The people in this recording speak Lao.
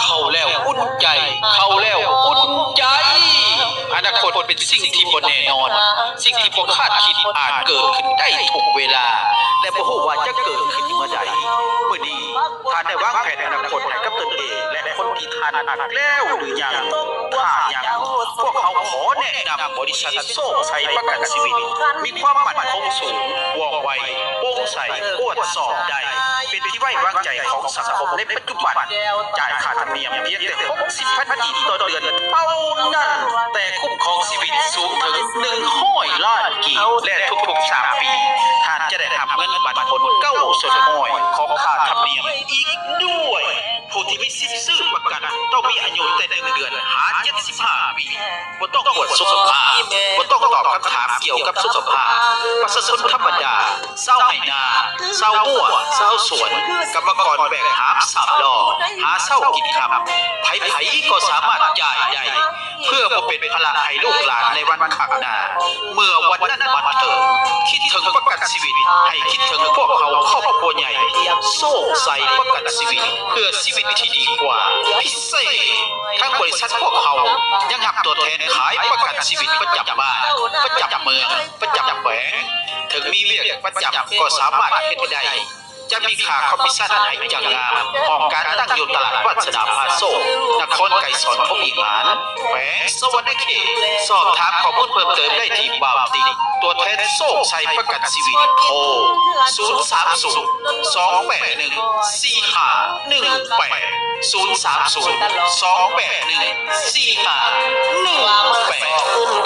ເຂົ້າແລ້ວອຸ່ນໃຈ ເຂົ້າແລ້ວອຸ່ນໃຈ. ອະນາຄົດເປັນສິ່ງທີ່ບໍ່ແນ່ນອນ, ສິ່ງທີ່ບໍ່ຄາດຄິດອາດເກີດຂຶ້ນໄດ້ທຸກເວລາ ແລະ ບໍ່ຮູ້ວ່າຈະເກີດຂຶ້ນເມື່ອໃດ. ມື້ນີ້ ທ່ານໄດ້ວາງແຜນອະນາຄົດໃຫ້ກັບຕົນເອງ ແລະ ຄົນທີ່ທ່ານຮັກແລ້ວຫຼືຍັງ? ຖ້າຍັງ, ພວກເຮົາຂໍແນະນຳບໍລິສັດໂຊກໄຊປະກັນຊີວິດ ມີຄວາມໝັ້ນຄົງສູງ, ວ່ອງໄວ, ໂປ່ງໃສ, ກວດສອບໄດ້, ເປັນທີ່ໄວ້ວາງໃຈຂອງສັງຄົມໃນປັດຈຸບັນ. ຈ່າຍຄ່າທຳນຽມພຽງແຕ່ຫົກສິບພັນກີບຕໍ່ເດືອນເທົ່ານັ້ນ, ແຕ່ຄຸ້ມຄອງຊີວິດສູງເຖິງໜຶ່ງຮ້ອຍລ້ານກີບ ແລະ ທຸກໆສາມປີ ທ່ານຈະໄດ້ຮັບເງິນປັນຜົນເກົ້າສ່ວນຮ້ອຍຂອງຄ່າທຳນຽມອີກດ້ວຍ. ຜູ້ທີ່ມີສິດຊື້ປະກັນຕ້ອງມີອາຍຸແຕ່ໜຶ່ງເດືອນຫາເຈັດສິບຫ້າປີ, ບໍ່ຕ້ອງກວດສຸຂະພາບ, ບໍ່ຕ້ອງຕອບຄຳຖາມກ່ຽວກັບສຸຂະພາບ, ປະຊາຊົນທຳມະດາ, ຊາວໄຮ່ນາ, ຊາວຮົ້ວ, ຊາວສວນ, ກຳມະກອນແບກຫາມສາມລໍ້, ຫາເຊົ້າກິນຄ່ຳ, ໃຜໆກໍສາມາດຈ່າຍໄດ້ ເພື່ອບໍ່ເປັນພາລະໃຫ້ລູກຫຼານໃນວັນຂ້າງໜ້າ. ເມື່ອວັນນັ້ນມາເຖິງ, ຄິດເຖິງປະກັນຊີວິດ ໃຫ້ຄິດເຖິງພວກເຮົາຄອບຄົວໃຫຍ່ ໂຊກໄຊປະກັນຊີວິດ ເພື່ອຊີວິດທີ່ດີກວ່າ. ພິເສດ, ທາງບໍລິສັດພວກເຮົາຍັງຮັບຕົວແທນຂາຍປະກັນຊີວິດປະຈຳບ້ານ, ປະຈຳເມືອງ, ປະຈຳແຂວງ. ເຖິງມີວຽກປະຈຳກໍສາມາດເຮັດໄດ້. ຈະມີຄ່າຄອມມິດຊັນໃຫ້ຢ່າງງາມ. ຫ້ອງການຕັ້ງຢູ່ຕະຫຼາດວັດສະດາພາໂຊກ, ນະຄອນໄກສອນພົມວິຫານ, ແຂວງສະຫວັນນະເຂດ. ສອບຖາມຂໍ້ມູນເພີ່ມເຕີມໄດ້ທີ່ບ່າວຕິກ, ຕົວແທນໂຊກໄຊປະກັນຊີວິດ, ໂທ ສູນສາມສູນ ສອງແປດໜຶ່ງ ສີ່ຫ້າໜຶ່ງແປດ, ສູນສາມສູນ ສອງແປດໜຶ່ງ ສີ່ຫ້າໜຶ່ງແປດ.